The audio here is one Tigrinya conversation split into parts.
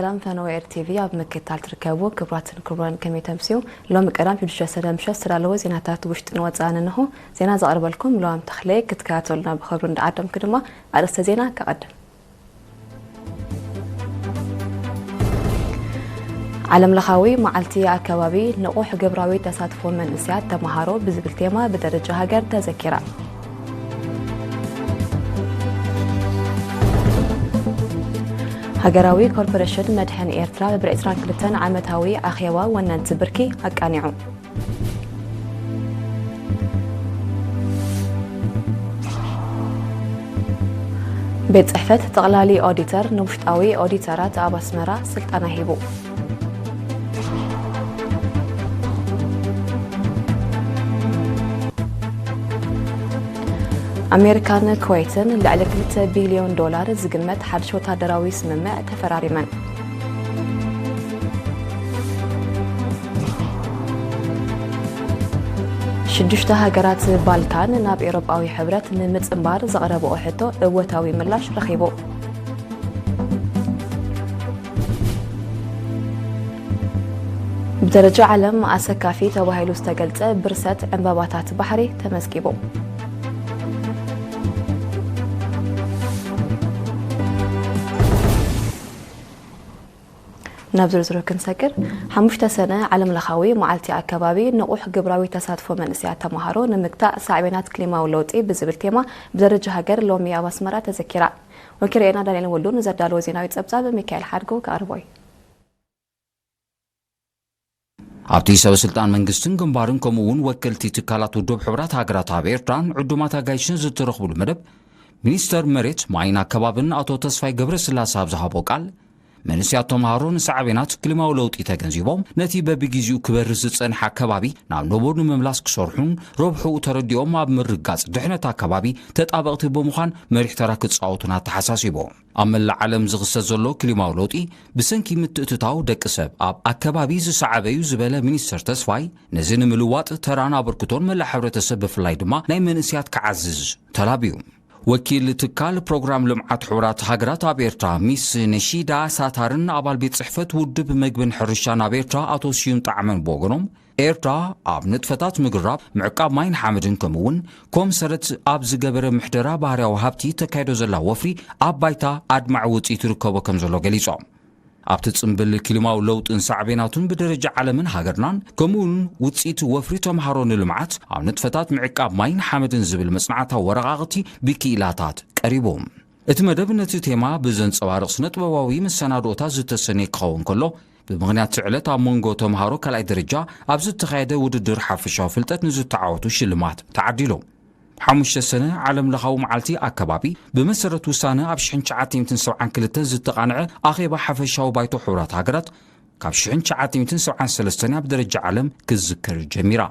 ኣም ፈነወ ኤር ቲቪ ኣብ ምክትታል ትርከቡ ክቡራትን ክቡራን፣ ከመይ ተምስዩ? ሎሚ ቀዳም ሽዱሽተ ሰነ ምሸት ዝተዳለወ ዜናታት ውሽጥን ወጻእን እንሆ። ዜና ዘቕርበልኩም ሉዋም ተኽለ። ክትከታተሉና ብኽብሪ እንዳዓደምኩ ድማ ኣርእስተ ዜና ከቐድም። ዓለም ለኻዊ መዓልቲ ኣከባቢ ንቑሕ ግብራዊ ተሳትፎ መንእሰያት ተመሃሮ ብዝብል ቴማ ብደረጃ ሃገር ተዘኪራ። ሃገራዊ ኮርፖሬሽን መድሕን ኤርትራ ብዕስራን ክልተን ዓመታዊ ኣኼባ ወነንቲ ብርኪ ኣቃኒዑ። ቤት ጽሕፈት ጠቕላሊ ኦዲተር ንውሽጣዊ ኦዲተራት ኣብ ኣስመራ ስልጠና ሂቡ። ኣሜሪካን ኩዌትን ልዕሊ ክልተ ቢልዮን ዶላር ዝግመት ሓድሽ ወታደራዊ ስምምዕ ተፈራሪመን። ሽዱሽተ ሃገራት ባልካን ናብ ኤውሮጳዊ ሕብረት ንምጽንባር ዘቕረብኦ ሕቶ እወታዊ ምላሽ ረኺቡ። ብደረጃ ዓለም ኣሰካፊ ተባሂሉ ዝተገልጸ ብርሰት ዕምባባታት ባሕሪ ተመዝጊቡ። ናብ ዝርዝሩ ክንሰግር፣ ሓሙሽተ ሰነ ዓለም ለኻዊ መዓልቲ ኣከባቢ ንቑሕ ግብራዊ ተሳትፎ መንእሰያት ተመሃሮ ንምግታእ ሳዕቤናት ክሊማዊ ለውጢ ብዝብል ቴማ ብደረጃ ሃገር ሎሚ ኣብ ኣስመራ ተዘኪራ። ወኪል ርኤና ዳንኤል ወልዱ ንዘዳለዎ ዜናዊ ጸብጻብ ሚካኤል ሓድጎ ከቕርቦ እዩ። ኣብቲ ሰበ ስልጣን መንግስትን ግንባርን ከምኡ እውን ወከልቲ ትካላት ውድብ ሕቡራት ሃገራት ኣብ ኤርትራን ዕዱማት ኣጋይሽን ዝተረኽብሉ መደብ፣ ሚኒስተር መሬት ማይን ኣከባብን ኣቶ ተስፋይ ገብረስላሴ ኣብ ዝሃቦ ቃል፣ መንእሰያት ተምሃሮ ንሳዕቤናት ክሊማዊ ለውጢ ተገንዚቦም ነቲ በብግዜኡ ክበርስ ዝጸንሐ ኣከባቢ ናብ ንቡር ንምምላስ ክሰርሑን ረብሕኡ ተረዲኦም ኣብ ምርጋጽ ድሕነት ኣከባቢ ተጣበቕቲ ብምዃን መሪሕ ተራ ክጻወቱን ኣተሓሳሲቦም። ኣብ መላእ ዓለም ዝኽሰት ዘሎ ክሊማዊ ለውጢ ብሰንኪ ምትእትታው ደቂ ሰብ ኣብ ኣከባቢ ዝሰዓበ እዩ ዝበለ ሚኒስተር ተስፋይ፣ ነዚ ንምልዋጥ ተራን ኣበርክቶን መላእ ሕብረተሰብ ብፍላይ ድማ ናይ መንእሰያት ክዓዝዝ ተላብዩ። ወኪል ትካል ፕሮግራም ልምዓት ሕቡራት ሃገራት ኣብ ኤርትራ ሚስ ነሺዳ ሳታርን ኣባል ቤት ጽሕፈት ውድብ መግብን ሕርሻን ኣብ ኤርትራ ኣቶ ስዩም ጣዕመን ብወገኖም፣ ኤርትራ ኣብ ንጥፈታት ምግራብ፣ ምዕቃብ ማይን ሓመድን ከምኡ እውን ኮም ሰረት ኣብ ዝገበረ ምሕደራ ባህርያዊ ሃብቲ ተካይዶ ዘላ ወፍሪ ኣብ ባይታ ኣድማዒ ውጽኢት ይርከቦ ከም ዘሎ ገሊጾም። ኣብቲ ጽምብል ክሊማዊ ለውጥን ሳዕቤናቱን ብደረጃ ዓለምን ሃገርናን ከምኡ እውን ውጽኢት ወፍሪ ተምሃሮ ንልምዓት ኣብ ንጥፈታት ምዕቃብ ማይን ሓመድን ዝብል መጽናዕታዊ ወረቓቕቲ ብክኢላታት ቀሪቡ። እቲ መደብ ነቲ ቴማ ብዘንጸባርቕ ስነ ጥበባዊ መሰናድኦታት ዝተሰነየ ክኸውን ከሎ፣ ብምኽንያት እቲ ዕለት ኣብ መንጎ ተምሃሮ ካልኣይ ደረጃ ኣብ ዝተኻየደ ውድድር ሓፈሻዊ ፍልጠት ንዝተዓወቱ ሽልማት ተዓዲሉ። ሓሙሽተ ሰነ ዓለም ለኻዊ መዓልቲ ኣከባቢ ብመሰረት ውሳነ ኣብ ሽሕን ትሽዓተ ሚእትን ሰብዓን ክልተን ዝተቓንዐ ኣኼባ ሓፈሻዊ ባይቶ ሕቡራት ሃገራት ካብ ሽሕን ትሽዓተ ሚእትን ሰብዓን ሰለስተን ኣብ ደረጃ ዓለም ክዝከር ጀሚራ።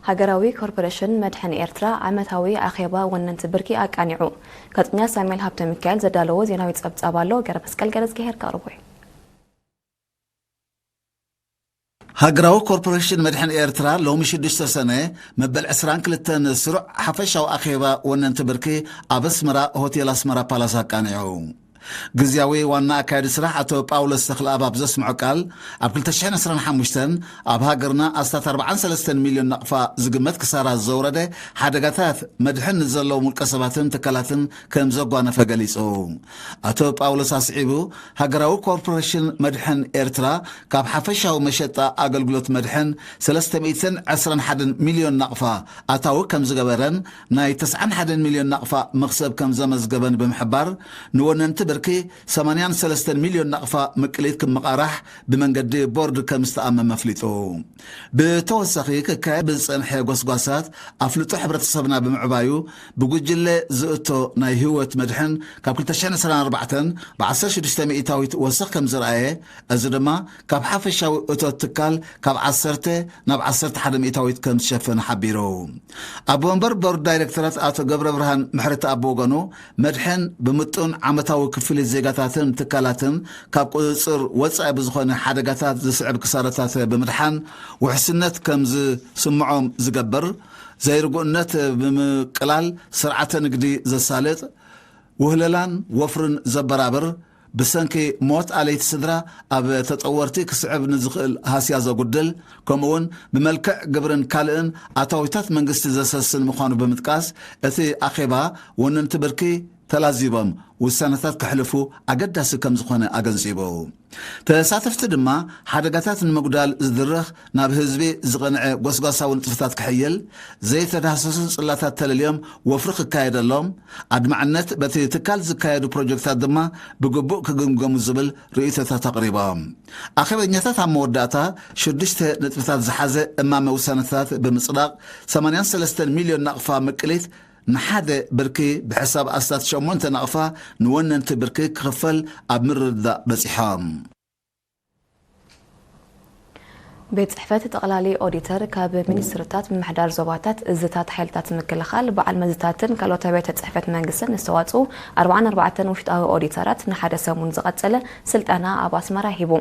ሃገራዊ ኮርፖሬሽን መድሕን ኤርትራ ዓመታዊ ኣኼባ ወነንቲ ብርኪ ኣቃኒዑ። ጋዜጠኛ ሳሙኤል ሃብተ ሚካኤል ዘዳለዎ ዜናዊ ጸብጻብ ኣሎ፣ ገረ መስቀል ገረዝግሄር ከቕርቦ እዩ። ሃገራዊ ኮርፖሬሽን መድሕን ኤርትራ ሎሚ ሽዱሽተ ሰነ መበል ዕስራን ክልተን ስሩዕ ሓፈሻዊ ኣኼባ ወነንቲ ብርኪ ኣብ ኣስመራ ሆቴል ኣስመራ ፓላስ ኣቃኒዑ። ግዝያዊ ዋና ኣካያዲ ስራሕ ኣቶ ጳውሎስ ተኽለኣብ ኣብ ዘስምዖ ቃል፣ ኣብ ክልተ ሽሕን ዕስራን ሓሙሽተን ኣብ ሃገርና ኣስታት ኣርባዓን ሰለስተን ሚልዮን ናቕፋ ዝግመት ክሳራ ዘውረደ ሓደጋታት መድሕን ንዘለዎም ውልቀ ሰባትን ትካላትን ከም ዘጓነፈ ገሊጹ። ኣቶ ጳውሎስ ኣስዒቡ፣ ሃገራዊ ኮርፖሬሽን መድሕን ኤርትራ ካብ ሓፈሻዊ መሸጣ ኣገልግሎት መድሕን ሰለስተ ሚእትን ዕስራን ሓደን ሚልዮን ናቕፋ ኣታዊ ከም ዝገበረን ናይ ተስዓን ሓደን ሚልዮን ናቕፋ መኽሰብ ከም ዘመዝገበን ብምሕባር፣ ንወነንቲ ብርኪ ሰማንያን ሰለስተን ሚልዮን ናቕፋ ምቅሊት ክመቓራሕ ብመንገዲ ቦርድ ከም ዝተኣመመ ኣፍሊጡ። ብተወሳኺ ክካየድ ብዝጸንሐ ጎስጓሳት ኣፍልጦ ሕብረተሰብና ብምዕባዩ ብጉጅለ ዝእቶ ናይ ህይወት መድሕን ካብ ክልተ ሽሕን ዕስራን ኣርባዕተን ብ ዓሰርተ ሽዱሽተ ሚእታዊት ወሰኽ ከም ዝረኣየ፣ እዚ ድማ ካብ ሓፈሻዊ እቶት ትካል ካብ ዓሰርተ ናብ ዓሰርተ ሓደ ሚእታዊት ከም ዝሸፈነ ሓቢሩ። ኣቦ ወንበር ቦርድ ዳይሬክተራት ኣቶ ገብረ ብርሃን ምሕረተኣብ ብወገኑ፣ መድሕን ብምጡን ዓመታዊ ክፍሊት ዜጋታትን ትካላትን ካብ ቁጽጽር ወጻኢ ብዝኾነ ሓደጋታት ዝስዕብ ክሳራታት ብምድሓን ውሕስነት ከም ዝስምዖም ዝገብር፣ ዘይርጉእነት ብምቅላል ስርዓተ ንግዲ ዘሳልጥ፣ ውህለላን ወፍርን ዘበራብር፣ ብሰንኪ ሞት ኣለይቲ ስድራ ኣብ ተጸወርቲ ክስዕብ ንዝኽእል ሃስያ ዘጉድል፣ ከምኡውን ብመልክዕ ግብርን ካልእን ኣታዊታት መንግስቲ ዘሰስን ምዃኑ ብምጥቃስ፣ እቲ ኣኼባ ወነንቲ ብርኪ ተላዚቦም ውሳነታት ከሕልፉ ኣገዳሲ ከም ዝኾነ ኣገንዚቡ። ተሳተፍቲ ድማ ሓደጋታት ንምጉዳል ዝድርኽ ናብ ህዝቢ ዝቐንዐ ጎስጓሳዊ ንጥፈታት ክሕይል፣ ዘይተዳህሰሱ ጽላታት ተለልዮም ወፍሪ ክካየደሎም፣ ኣድማዕነት በቲ ትካል ዝካየዱ ፕሮጀክታት ድማ ብግቡእ ክግምገሙ ዝብል ርእይቶታት ኣቕሪቦም። ኣኼበኛታት ኣብ መወዳእታ ሽዱሽተ ነጥብታት ዝሓዘ እማመ ውሳነታት ብምጽዳቕ ሰማንያን ሰለስተን ሚልዮን ናቕፋ ምቅሊት ንሓደ ብርኪ ብሕሳብ ኣስታት ሸሞንተ ናቕፋ ንወነንቲ ብርኪ ክኽፈል ኣብ ምርድዳእ በጺሖም። ቤት ጽሕፈት ጠቕላሊ ኦዲተር ካብ ሚኒስትርታት ምምሕዳር ዞባታት፣ እዝታት ሓይልታት ምክልኻል፣ በዓል መዝታትን ካልኦት ኣቢያተ ጽሕፈት መንግስትን ዝተዋጽኡ ኣርባዓን ኣርባዕተን ውሽጣዊ ኦዲተራት ንሓደ ሰሙን ዝቐጸለ ስልጠና ኣብ ኣስመራ ሂቡ።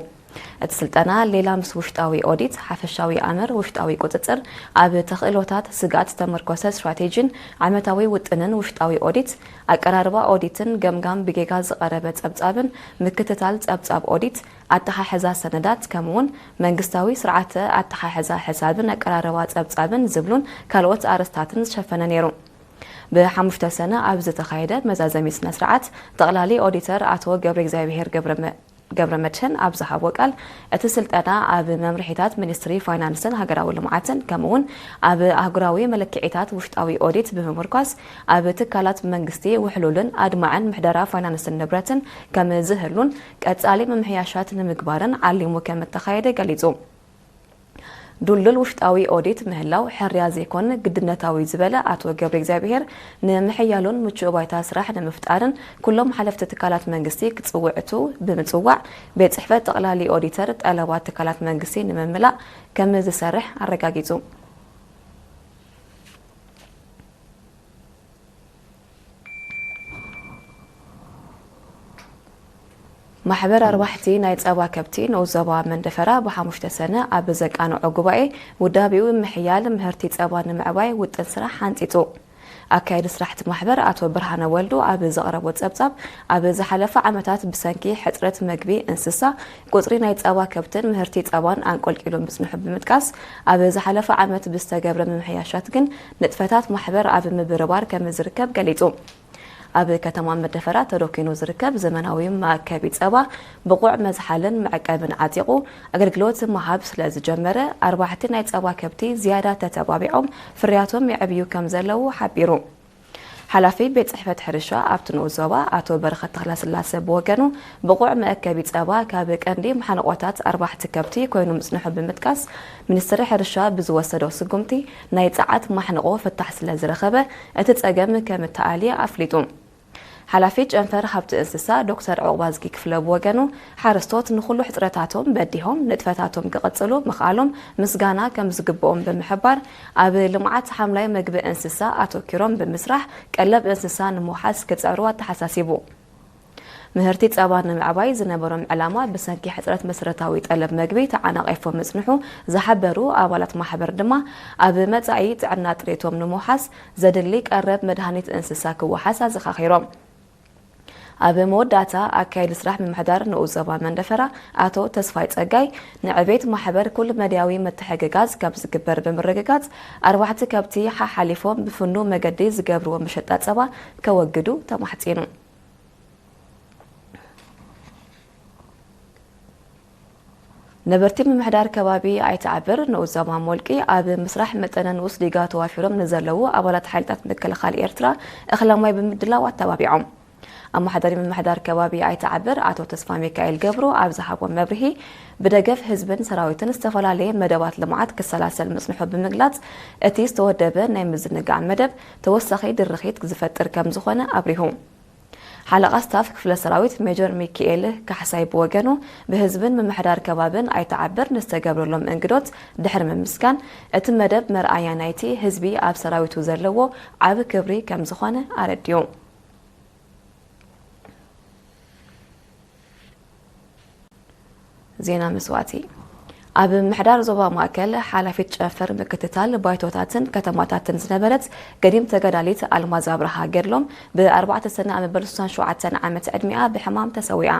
እቲ ስልጠና ሌላ ምስ ውሽጣዊ ኦዲት፣ ሓፈሻዊ ኣምር፣ ውሽጣዊ ቁጽጽር፣ ኣብ ተኽእሎታት ስግኣት ዝተመርኮሰ ስትራቴጂን ዓመታዊ ውጥንን ውሽጣዊ ኦዲት፣ ኣቀራርባ ኦዲትን ገምጋም ብጌጋ ዝቐረበ ጸብጻብን ምክትታል ጸብጻብ ኦዲት፣ ኣተሓሕዛ ሰነዳት፣ ከምኡውን መንግስታዊ ስርዓተ ኣተሓሕዛ ሕሳብን ኣቀራርባ ጸብጻብን ዝብሉን ካልኦት ኣርእስታትን ዝሸፈነ ነይሩ። ብሓሙሽተ ሰነ ኣብ ዝተኻየደ መዛዘሚ ስነ ስርዓት፣ ጠቕላሊ ኦዲተር ኣቶ ገብረ እግዚኣብሄር ገብረ መድህን ኣብ ዝሃቦ ቃል፣ እቲ ስልጠና ኣብ መምርሒታት ሚኒስትሪ ፋይናንስን ሃገራዊ ልምዓትን ከምኡውን ኣብ ኣህጉራዊ መለክዒታት ውሽጣዊ ኦዲት ብምምርኳስ፣ ኣብ ትካላት መንግስቲ ውሕሉልን ኣድማዕን ምሕደራ ፋይናንስን ንብረትን ከም ዝህሉን ቀጻሊ ምምሕያሻት ንምግባርን ዓሊሙ ከም እተኻየደ ገሊጹ። ዱልዱል ውሽጣዊ ኦዲት ምህላው ሕርያ ዘይኮን ግድነታዊ ዝበለ ኣቶ ገብረ እግዚኣብሄር፣ ንምሕያሉን ምቹእ ባይታ ስራሕ ንምፍጣርን ኩሎም ሓለፍቲ ትካላት መንግስቲ ክጽውዕቱ ብምጽዋዕ፣ ቤት ጽሕፈት ጠቕላሊ ኦዲተር ጠለባት ትካላት መንግስቲ ንምምላእ ከም ዝሰርሕ ኣረጋጊጹ። ማሕበር ኣርባሕቲ ናይ ጸባ ከብቲ ንኡስ ዞባ መንደፈራ ብሓሙሽተ ሰነ ኣብ ዘቃንዖ ጉባኤ፣ ውዳቤኡ ምሕያል ምህርቲ ጸባ ንምዕባይ ውጥን ስራሕ ሓንጺጹ። ኣካየዲ ስራሕቲ ማሕበር ኣቶ ብርሃነ ወልዱ ኣብ ዘቕረቦ ጸብጻብ፣ ኣብ ዝሓለፈ ዓመታት ብሰንኪ ሕጽረት መግቢ እንስሳ፣ ቁጽሪ ናይ ጸባ ከብትን ምህርቲ ጸባን ኣንቆልቂሉ ምጽንሑ ብምጥቃስ፣ ኣብ ዝሓለፈ ዓመት ብዝተገብረ ምምሕያሻት ግን ንጥፈታት ማሕበር ኣብ ምብርባር ከም ዝርከብ ገሊጹ። ኣብ ከተማ መደፈራ ተደኪኑ ዝርከብ ዘመናዊ መኣከቢ ጸባ ብቑዕ መዝሓልን መዕቀብን ዓጢቑ ኣገልግሎት ምሃብ ስለ ዝጀመረ፣ ኣርባሕቲ ናይ ጸባ ከብቲ ዝያዳ ተተባቢዖም ፍርያቶም የዕብዩ ከም ዘለዉ ሓቢሩ። ሓላፊ ቤት ጽሕፈት ሕርሻ ኣብቲ ንኡስ ዞባ ኣቶ በረኸት ተኽለስላሰ ብወገኑ፣ ብቑዕ መእከቢ ጸባ ካብ ቀንዲ መሓንቆታት ኣርባሕቲ ከብቲ ኮይኑ ምጽንሑ ብምጥቃስ፣ ሚኒስትሪ ሕርሻ ብዝወሰዶ ስጉምቲ ናይ ጸዓት ማሕንቆ ፍታሕ ስለ ዝረኸበ፣ እቲ ጸገም ከም እተኣልየ ኣፍሊጡ። ሓላፊ ጨንፈር ሃብቲ እንስሳ ዶክተር ዑቕባዝጊ ክፍለ ብወገኑ፣ ሓረስቶት ንኹሉ ሕጽረታቶም በዲሆም ንጥፈታቶም ክቕጽሉ ምኽኣሎም ምስጋና ከም ዝግብኦም ብምሕባር፣ ኣብ ልምዓት ሓምላይ መግቢ እንስሳ ኣተኪሮም ብምስራሕ ቀለብ እንስሳ ንምውሓስ ክጽዕሩ ኣተሓሳሲቡ። ምህርቲ ጸባ ንምዕባይ ዝነበሮም ዕላማ ብሰንኪ ሕጽረት መሰረታዊ ጠለብ መግቢ ተዓናቒፉ ምጽንሑ ዝሓበሩ ኣባላት ማሕበር ድማ፣ ኣብ መጻኢ ጥዕና ጥሬቶም ንምውሓስ ዘድሊ ቀረብ መድሃኒት እንስሳ ክወሓስ ኣዘኻኺሮም። ኣብ መወዳእታ፣ ኣካያዲ ስራሕ ምምሕዳር ንኡስ ዞባ መንደፈራ ኣቶ ተስፋይ ጸጋይ፣ ንዕቤት ማሕበር ኩሉ መዳያዊ ምትሕግጋዝ ከም ዝግበር ብምርግጋጽ፣ ኣርባሕቲ ከብቲ ሓሓሊፎም ብፍኑው መገዲ ዝገብርዎ መሸጣ ጸባ ከወግዱ ተማሕጺኑ። ነበርቲ ምምሕዳር ከባቢ ኣይትዓብር ንኡስ ዞባ ሞልቂ ኣብ ምስራሕ መጠነ ንኡስ ዲጋ ተዋፊሮም ንዘለዉ ኣባላት ሓይልታት ምክልኻል ኤርትራ እኽለ ማይ ብምድላው ኣተባቢዖም። ኣመሓዳሪ ምምሕዳር ከባቢ ኣይትዓብር ኣቶ ተስፋሚካኤል ገብሩ ኣብ ዝሃቦ መብርሂ፣ ብደገፍ ህዝብን ሰራዊትን ዝተፈላለየ መደባት ልምዓት ክሰላሰል ምጽንሑ ብምግላጽ፣ እቲ ዝተወደበ ናይ ምዝንጋዕ መደብ ተወሳኺ ድርኺት ዝፈጥር ከም ዝኾነ ኣብሪሁ። ሓለቓ ስታፍ ክፍለ ሰራዊት ሜጀር ሚኪኤል ካሕሳይ ብወገኑ፣ ብህዝብን ምምሕዳር ከባብን ኣይትዓብር ንዝተገብረሎም እንግዶት ድሕሪ ምምስጋን፣ እቲ መደብ መርኣያ ናይቲ ህዝቢ ኣብ ሰራዊቱ ዘለዎ ዓቢ ክብሪ ከም ዝኾነ ኣረዲኡ። ዜና መስዋእቲ። ኣብ ምሕዳር ዞባ ማእከል ሓላፊት ጨንፈር ምክትታል ባይቶታትን ከተማታትን ዝነበረት ገዲም ተጋዳሊት ኣልማዝ ኣብርሃ ገድሎም ብ ኣርባዕተ ሰነ ኣብ መበል ሱሳን ሸውዓተን ዓመት ዕድሚኣ ብሕማም ተሰዊኣ።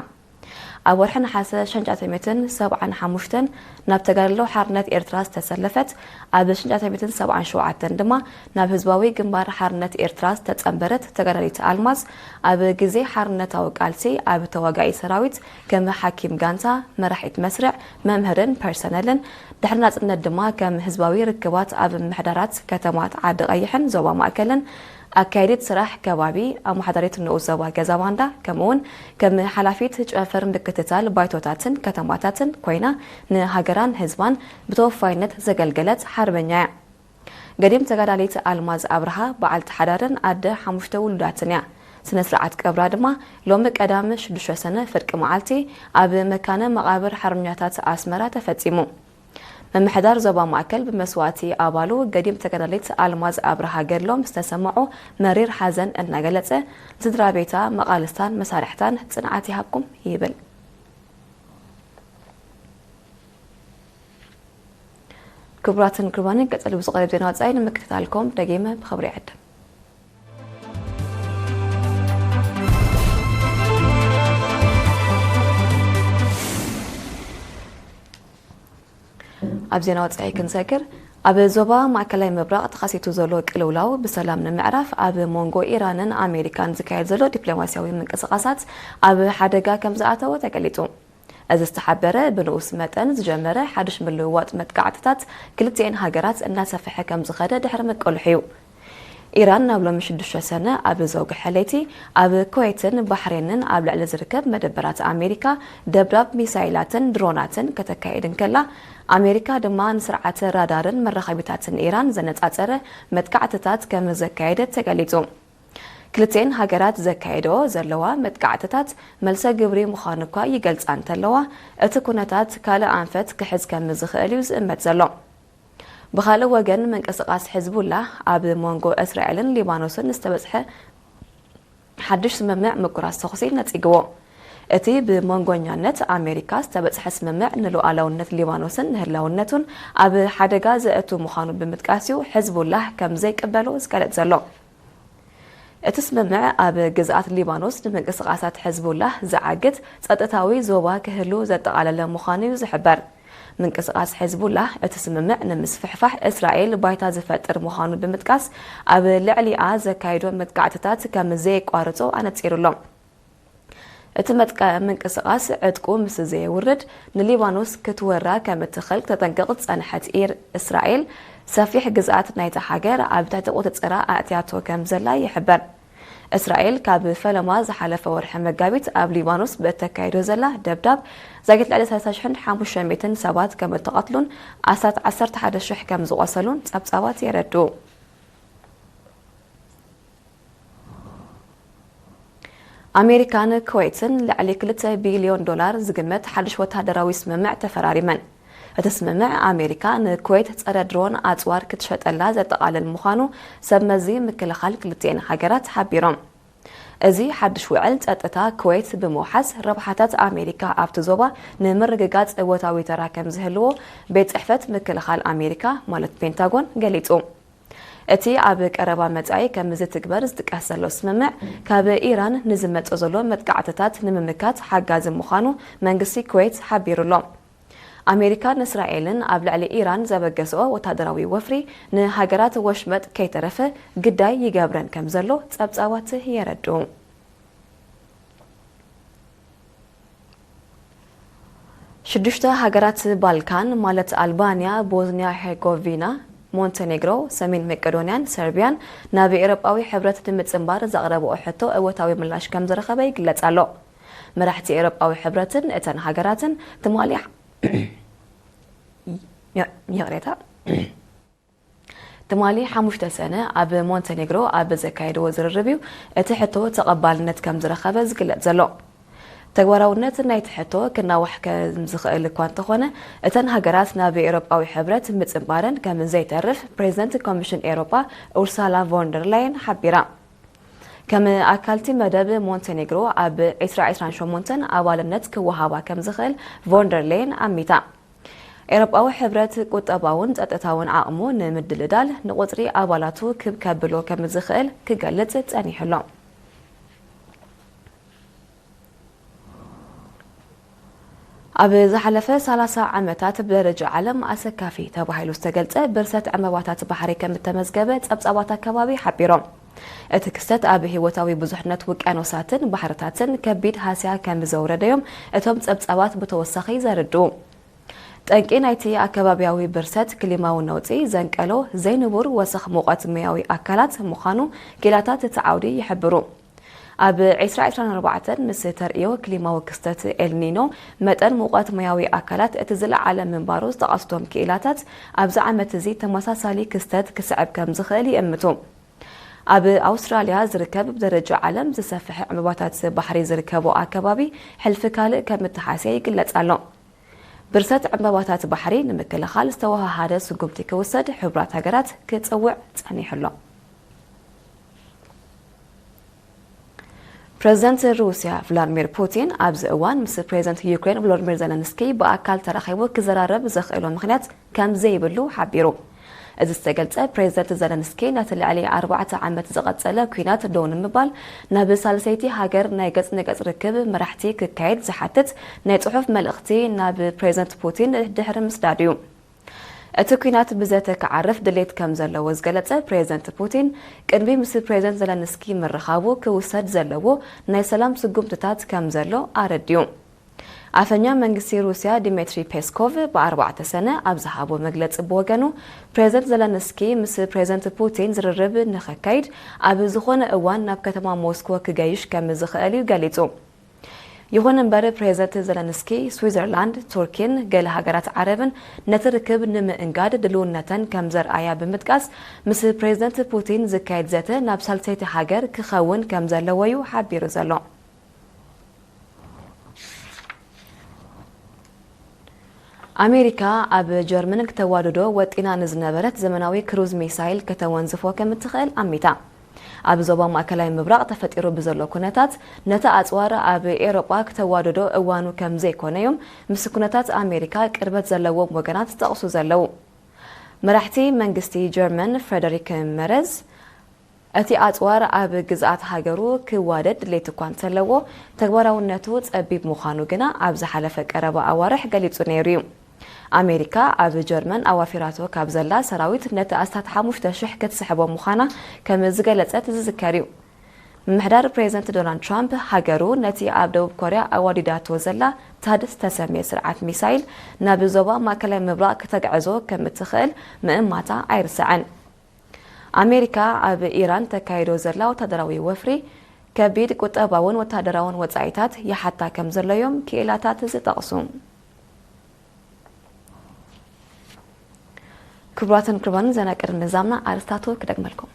ኣብ ወርሒ ነሓሰ ሸንጫተሜትን ሰብዓን ሓሙሽተን ናብ ተጋድሎ ሓርነት ኤርትራ ዝተሰለፈት፣ ኣብ ሸንጫተሜትን ሰብዓን ሸውዓተን ድማ ናብ ህዝባዊ ግንባር ሓርነት ኤርትራ ዝተጸንበረት ተጋዳሊት ኣልማዝ፣ ኣብ ግዜ ሓርነታዊ ቃልሲ ኣብ ተዋጋኢ ሰራዊት ከም ሓኪም ጋንታ፣ መራሒት መስርዕ፣ መምህርን ፐርሰነልን፣ ድሕሪ ናጽነት ድማ ከም ህዝባዊ ርክባት ኣብ ምምሕዳራት ከተማት ዓዲ ቀይሕን ዞባ ማእከልን ኣካያዲት ስራሕ ከባቢ፣ ኣመሓዳሪት ንኡስ ዞባ ገዛ ባንዳ፣ ከምኡውን ከም ሓላፊት ጨንፈር ምክትታል ባይቶታትን ከተማታትን ኮይና ንሃገራን ህዝባን ብተወፋይነት ዘገልገለት ሓርበኛ እያ። ገዲም ተጋዳሊት ኣልማዝ ኣብርሃ በዓልቲ ሓዳርን ኣደ ሓሙሽተ ውሉዳትን እያ። ስነ ስርዓት ቀብራ ድማ ሎሚ ቀዳም ሽዱሽተ ሰነ ፍርቂ መዓልቲ ኣብ መካነ መቓብር ሓርበኛታት ኣስመራ ተፈጺሙ። ምምሕዳር ዞባ ማእከል ብመስዋእቲ ኣባሉ ገዲም ተጋዳሊት ኣልማዝ ኣብርሃ ገድሎም ዝተሰምዖ መሪር ሓዘን እናገለጸ፣ ንስድራ ቤታ፣ መቓልስታን መሳርሕታን ጽንዓት ይሃብኩም ይብል። ክቡራትን ክቡራንን፣ ቀጸሊ ብዝቐርብ ዜና ወጻኢ ንምክትታልኩም ደጊመ ብኽብሪ ይዕድም። ኣብ ዜና ወጻኢ ክንሰግር፣ ኣብ ዞባ ማእከላይ ምብራቕ ተኸሲቱ ዘሎ ቅልውላው ብሰላም ንምዕራፍ ኣብ መንጎ ኢራንን ኣሜሪካን ዝካየድ ዘሎ ዲፕሎማስያዊ ምንቅስቓሳት ኣብ ሓደጋ ከም ዝኣተወ ተገሊጹ። እዚ ዝተሓበረ ብንኡስ መጠን ዝጀመረ ሓድሽ ምልውዋጥ መጥቃዕትታት ክልቲኤን ሃገራት እናሰፍሐ ከም ዝኸደ ድሕሪ ምቅልሑ እዩ። ኢራን ናብ ሎሚ ሽዱሽተ ሰነ ኣብ ዘውግሐ ለይቲ ኣብ ኩዌትን ባሕሬንን ኣብ ልዕሊ ዝርከብ መደበራት ኣሜሪካ ደብዳብ ሚሳይላትን ድሮናትን ከተካይድ እንከላ፣ ኣሜሪካ ድማ ንስርዓተ ራዳርን መራኸቢታትን ኢራን ዘነጻጸረ መጥቃዕትታት ከም ዘካየደት ተገሊጹ። ክልቲኤን ሃገራት ዘካየደኦ ዘለዋ መጥቃዕትታት መልሰ ግብሪ ምዃኑ እኳ ይገልጻ እንተለዋ፣ እቲ ኩነታት ካልእ ኣንፈት ክሕዝ ከም ዝኽእል እዩ ዝእመት ዘሎ። ብኻልእ ወገን፣ ምንቅስቓስ ሕዝቡላህ ኣብ መንጎ እስራኤልን ሊባኖስን ዝተበጽሐ ሓድሽ ስምምዕ ምቁራጽ ተኹሲ ነጺግዎ። እቲ ብመንጎኛነት ኣሜሪካ ዝተበጽሐ ስምምዕ ንሉዓላውነት ሊባኖስን ንህላውነቱን ኣብ ሓደጋ ዘእቱ ምዃኑ ብምጥቃስ እዩ ሕዝቡላህ ከም ዘይቅበሎ ዝገለጽ ዘሎ። እቲ ስምምዕ ኣብ ግዝኣት ሊባኖስ ንምንቅስቓሳት ሕዝቡላህ ዝዓግት ጸጥታዊ ዞባ ክህሉ ዘጠቓለለ ምዃኑ እዩ ዝሕበር። ምንቅስቓስ ሕዝቡላህ እቲ ስምምዕ ንምስፍሕፋሕ እስራኤል ባይታ ዝፈጥር ምዃኑ ብምጥቃስ፣ ኣብ ልዕሊኣ ዘካይዶ መጥቃዕትታት ከም ዘየቋርጾ ኣነጺሩ'ሎ። እቲ መጥቃ-፣ ምንቅስቓስ ዕጥቁ ምስ ዘየውርድ፣ ንሊባኖስ ክትወራ ከም እትኽእል ከተጠንቅቕ ዝጸንሐት ኢር-፣ እስራኤል፣ ሰፊሕ ግዝኣት ናይታ ሃገር ኣብ ትሕቲ ቁጽጽራ ኣእትያቶ ከም ዘላ ይሕበር። እስራኤል ካብ ፈለማ ዝሓለፈ ወርሒ መጋቢት ኣብ ሊባኖስ ብእተካይዶ ዘላ ደብዳብ፣ ዛጊት ልዕሊ ሰለስተ ሽሕን ሓሙሽተ ሚእትን ሰባት ከም እተቐትሉን ኣስታት ዓሰርተ ሓደ ሽሕ ከም ዝቖሰሉን ጸብጻባት የረድኡ። ኣሜሪካን ኩዌትን ልዕሊ ክልተ ቢልዮን ዶላር ዝግመት ሓድሽ ወተሃደራዊ ስምምዕ ተፈራሪመን። እቲ ስምምዕ፣ ኣሜሪካ ንኩዌት ጸረ ድሮን ኣጽዋር ክትሸጠላ ዘጠቓልል ምዃኑ ሰብ መዚ ምክልኻል ክልቲኤን ሃገራት ሓቢሮም። እዚ ሓድሽ ውዕል፣ ጸጥታ ኩዌት ብምውሓስ፣ ረብሓታት ኣሜሪካ ኣብቲ ዞባ ንምርግጋጽ እወታዊ ተራ ከም ዝህልዎ ቤት ጽሕፈት ምክልኻል ኣሜሪካ፣ ማለት ፔንታጎን፣ ገሊጹ። እቲ ኣብ ቀረባ መጻኢ ከም ዝትግበር ዝጥቀስ ዘሎ ስምምዕ፣ ካብ ኢራን ንዝመጽእ ዘሎ መጥቃዕትታት ንምምካት ሓጋዚ ምዃኑ መንግስቲ ኩዌት ሓቢሩ ኣሎ። ኣሜሪካን እስራኤልን ኣብ ልዕሊ ኢራን ዘበገስኦ ወታደራዊ ወፍሪ፣ ንሃገራት ወሽመጥ ከይተረፈ ግዳይ ይገብረን ከም ዘሎ ጸብጻባት የረድኡ። ሽዱሽተ ሃገራት ባልካን፣ ማለት ኣልባንያ፣ ቦዝንያ ሄርጎቪና፣ ሞንቴኔግሮ፣ ሰሜን መቄዶንያን ሰርቢያን፣ ናብ ኤውሮጳዊ ሕብረት ንምጽንባር ዘቕረብኦ ሕቶ እወታዊ ምላሽ ከም ዝረኸበ ይግለጽ ኣሎ። መራሕቲ ኤውሮጳዊ ሕብረትን እተን ሃገራትን ትማሊ፣ ይ-፣ ይቕሬታ። ትማሊ ሓሙሽተ ሰነ ኣብ ሞንቴኔግሮ ኣብ ዘካየድዎ ዝርርብ እዩ እቲ ሕቶ ተቐባልነት ከም ዝረኸበ ዝግለጽ ዘሎ። ተግባራውነት ናይቲ ሕቶ ክናዋሕ ከም ዝኽእል እኳ እንተኾነ፣ እተን ሃገራት ናብ ኤውሮጳዊ ሕብረት ምጽንባረን ከም ዘይተርፍ ፕሬዚደንት ኮሚሽን ኤውሮጳ ኡርሳላ ቮንደር ላየን ሓቢራ። ከም ኣካልቲ መደብ፣ ሞንቴኔግሮ ኣብ ዕስራ ዕስራን ሸሞንተን ኣባልነት ክወሃባ ከም ዝኽእል ቮንደር ሌየን ኣሚታ። ኤውሮጳዊ ሕብረት ቁጠባውን ጸጥታውን ዓቕሙ ንምድልዳል ንቁጽሪ ኣባላቱ ክብ ከብሎ ከም ዝኽእል ክገልጽ ጸኒሑ ኣሎ። ኣብ ዝሓለፈ ሰላሳ ዓመታት ብደረጃ ዓለም ኣሰካፊ ተባሂሉ ዝተገልጸ ብርሰት ዕምባባታት ባሕሪ ከም እተመዝገበ ጸብጻባት ኣከባቢ ሓቢሮም። እቲ ክስተት ኣብ ህይወታዊ ብዙሕነት ውቅያኖሳትን ባሕርታትን ከቢድ ሃስያ ከም ዘውረደዮም እቶም ጸብጻባት ብተወሳኺ ዘርድኡ። ጠንቂ ናይቲ ኣከባብያዊ ብርሰት ክሊማዊ ነውጺ ዘንቀሎ ዘይንቡር ወሰኽ ሙቐት ሙያዊ ኣካላት ምዃኑ ኪላታት እቲ ዓውዲ ይሕብሩ። ኣብ ዕስራ ዕስራን ኣርባዕተን ምስ ተርእዮ ክሊማዊ ክስተት ኤልኒኖ መጠን ሙቐት ሙያዊ ኣካላት እቲ ዝለዓለ ምንባሩ ዝጠቐስቶም ክኢላታት ኣብዚ ዓመት እዚ ተመሳሳሊ ክስተት ክስዕብ ከም ዝኽእል ይእምቱ። ኣብ ኣውስትራልያ ዝርከብ ብደረጃ ዓለም ዝሰፍሐ ዕምባባታት ባሕሪ ዝርከቦ ኣከባቢ ሕልፊ ካልእ ከም እተሓስየ ይግለጽ ኣሎ። ብርሰት ዕምባባታት ባሕሪ ንምክልኻል ዝተወሃሃደ ስጉምቲ ክውሰድ ሕቡራት ሃገራት ክጽውዕ ጸኒሑ ኣሎ። ፕረዚደንት ሩስያ ቭላድሚር ፑቲን ኣብዚ እዋን ምስ ፕረዚደንት ዩክሬን ቮሎዲሚር ዘለንስኪ ብኣካል ተራኺቡ ክዘራረብ ዘኽእሎ ምኽንያት ከም ዘይብሉ ሓቢሩ። እዚ ዝተገልጸ ፕረዚደንት ዘለንስኪ ነቲ ልዕሊ ኣርባዕተ ዓመት ዝቐጸለ ኲናት ደው ንምባል ናብ ሳልሰይቲ ሃገር ናይ ገጽ ንገጽ ርክብ መራሕቲ ክካየድ ዝሓትት ናይ ጽሑፍ መልእኽቲ ናብ ፕረዚደንት ፑቲን ድሕሪ ምስዳዱ እዩ። እቲ ኲናት ብዘተ ክዓርፍ ድሌት ከም ዘለዎ ዝገለጸ ፕረዚደንት ፑቲን፣ ቅድሚ ምስ ፕረዚደንት ዘለንስኪ ምርኻቡ ክውሰድ ዘለዎ ናይ ሰላም ስጉምትታት ከም ዘሎ ኣረዲኡ። ኣፈኛ መንግስቲ ሩስያ ዲሜትሪ ፔስኮቭ ብኣርባዕተ ሰነ ኣብ ዝሃቦ መግለጺ ብወገኑ፣ ፕረዚደንት ዘለንስኪ ምስ ፕረዚደንት ፑቲን ዝርርብ ንኸካይድ ኣብ ዝኾነ እዋን ናብ ከተማ ሞስኮ ክገይሽ ከም ዝኽእል እዩ ገሊጹ። ይኹን እምበር፣ ፕረዚደንት ዘለንስኪ ስዊዘርላንድ፣ ቱርኪን ገለ ሃገራት ዓረብን ነቲ ርክብ ንምእንጋድ ድልውነተን ከም ዘርኣያ ብምጥቃስ፣ ምስ ፕረዚደንት ፑቲን ዝካየድ ዘተ ናብ ሳልሰይቲ ሃገር ክኸውን ከም ዘለዎ እዩ ሓቢሩ ዘሎ። ኣሜሪካ ኣብ ጀርመን ክተዋድዶ ወጢና ንዝነበረት ዘመናዊ ክሩዝ ሚሳይል ከተወንዝፎ ከም እትኽእል ኣሚታ። ኣብ ዞባ ማእከላይ ምብራቕ ተፈጢሩ ብዘሎ ኩነታት፣ ነቲ ኣጽዋር ኣብ ኤውሮጳ ክተዋድዶ እዋኑ ከም ዘይኮነ እዮም ምስ ኩነታት ኣሜሪካ ቅርበት ዘለዎም ወገናት ዝጠቕሱ ዘለዉ። መራሕቲ መንግስቲ ጀርመን ፍረደሪክ መረዝ፣ እቲ ኣጽዋር ኣብ ግዝኣት ሃገሩ ክዋደድ ድሌት እኳ እንተለዎ፣ ተግባራውነቱ ጸቢብ ምዃኑ ግና ኣብ ዝሓለፈ ቀረባ ኣዋርሕ ገሊጹ ነይሩ እዩ። ኣሜሪካ ኣብ ጀርመን ኣዋፊራቶ ካብ ዘላ ሰራዊት ነቲ ኣስታት ሓሙሽተ ሽሕ ክትስሕቦ ምዃና ከም ዝገለጸት ዝዝከር እዩ። ምምሕዳር ፕሬዚደንት ዶናልድ ትራምፕ፣ ሃገሩ ነቲ ኣብ ደቡብ ኮርያ ኣዋዲዳቶ ዘላ ታድ ዝተሰምየ ስርዓት ሚሳይል ናብ ዞባ ማእከላይ ምብራቕ ክተግዕዞ ከም እትኽእል ምእማታ ኣይርሳዕን። ኣሜሪካ ኣብ ኢራን ተካይዶ ዘላ ወታደራዊ ወፍሪ ከቢድ ቁጠባውን ወታደራውን ወጻኢታት ይሓታ ከም ዘሎ እዮም ክኢላታት ዝጠቕሱ። ክቡራትን ክቡራን፣ ዜና ቅድሚ ምዛምና ኣርስታቱ ክደግመልኩም።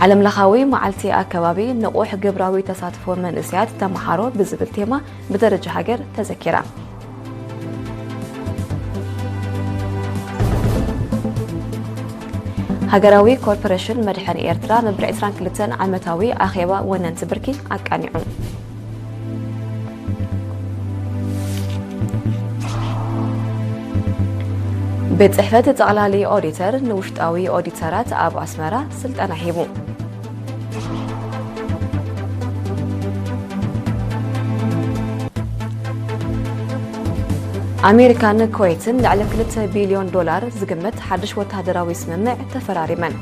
ዓለምለኻዊ መዓልቲ ኣከባቢ ንቑሕ ግብራዊ ተሳትፎ መንእሰያት ተመሃሮ ብዝብል ቴማ ብደረጃ ሃገር ተዘኪራ። ሃገራዊ ኮርፖሬሽን መድሕን ኤርትራ መበል ዕስራን ክልተን ዓመታዊ ኣኼባ ወነንቲ ብርኪ ኣቃኒዑ። ቤት ጽሕፈት ጠቕላሊ ኦዲተር ንውሽጣዊ ኦዲተራት ኣብ ኣስመራ ስልጠና ሂቡ። ኣሜሪካን ኩዌትን ልዕሊ ክልተ ቢልዮን ዶላር ዝግመት ሓድሽ ወተሃደራዊ ስምምዕ ተፈራሪመን።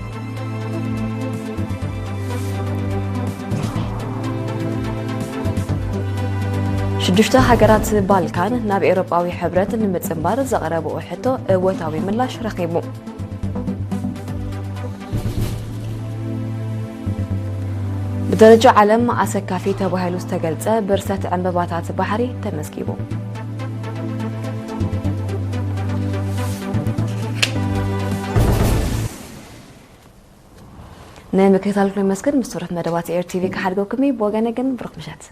ሽዱሽተ ሃገራት ባልካን ናብ ኤውሮጳዊ ሕብረት ንምጽንባር ዘቕረብኦ ሕቶ እወታዊ ምላሽ ረኺቡ። ብደረጃ ዓለም ኣሰካፊ ተባሂሉ ዝተገልጸ ብርሰት ዕምባባታት ባሕሪ ተመዝጊቡ። ንምክትታልኩም የመስግን። ምስ ትሩፍ መደባት ኤር ቲቪ ክሓድገኩም እዩ። ብወገነ ግን ብሩኽ ምሸት።